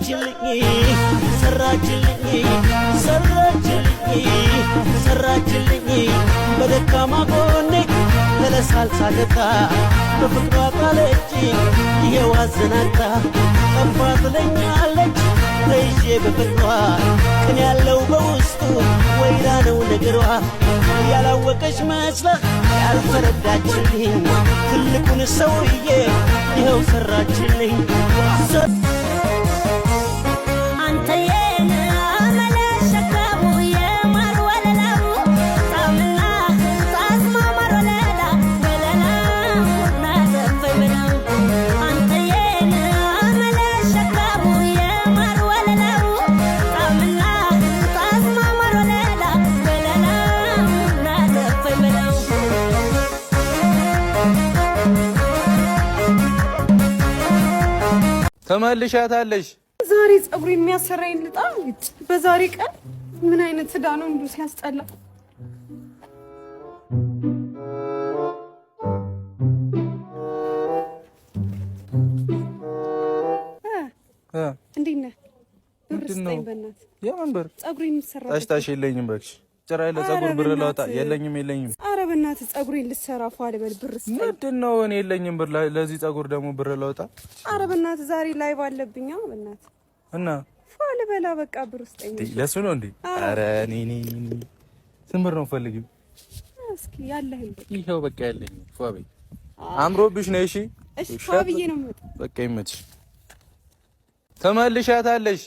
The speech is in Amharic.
ሰራችልኝ ሰራችልኝ ሰራችልኝ ሰራችልኝ በደካማ ጎኔ ተለሳልሳ ገብታ በፍቅሯ ጣለች ይሄው አዘናግታ ጠፋ ትለኛለች ተይዤ በፍቅሯ ቅን ያለው በውስጡ ወይራ ነው ነገሯ ያላወቀች መስላ ያልተረዳችልኝ ትልቁን ሰውዬ ይኸው ሰራችልኝ። አንተዬን አመለሸከቡ የማር ወለላው ጣምና ጣዝማ ማር ወለላ ወለላ ናዘንፈይ በለው አንተዬን አመለሸከቡ የማር ወለላው ጣምና ጣዝማ ማር ወለላ ወለላ ናዘንፈይ በለው። ተመልሻታለሽ። ዛሬ ፀጉር የሚያሰራኝ ልጣ። በዛሬ ቀን ምን አይነት ዕዳ ነው እንዱ ሲያስጠላ። እንዴት ነህ? ብር ስጠኝ በእናትህ። የምን ብር? ፀጉር የሚሰራ። ታሽ የለኝም እባክሽ። ጭራሽ ለፀጉር ብር ላወጣ የለኝም፣ የለኝም። ኧረ በእናትህ ፀጉሬን ልሰራ ፏ ልበል፣ ብር ስጠኝ። ምንድን ነው? እኔ የለኝም ብር ለዚህ ፀጉር ደግሞ ብር ላወጣ? ኧረ በእናትህ ዛሬ live አለብኛ፣ በእናትህ። እና ፏ ልበላ በቃ ብር ስጠኝ። ለሱ ነው እንዴ? ኧረ እኔ እኔ ስንት ብር ነው የምፈልጊው? እስኪ ያለህን። ይኸው በቃ ያለኝ። ፏ በይ፣ አምሮብሽ ነው። እሺ። እሺ፣ ፏ ብዬ ነው የምወጣው። በቃ ይመችሽ። ተመልሻታለሽ።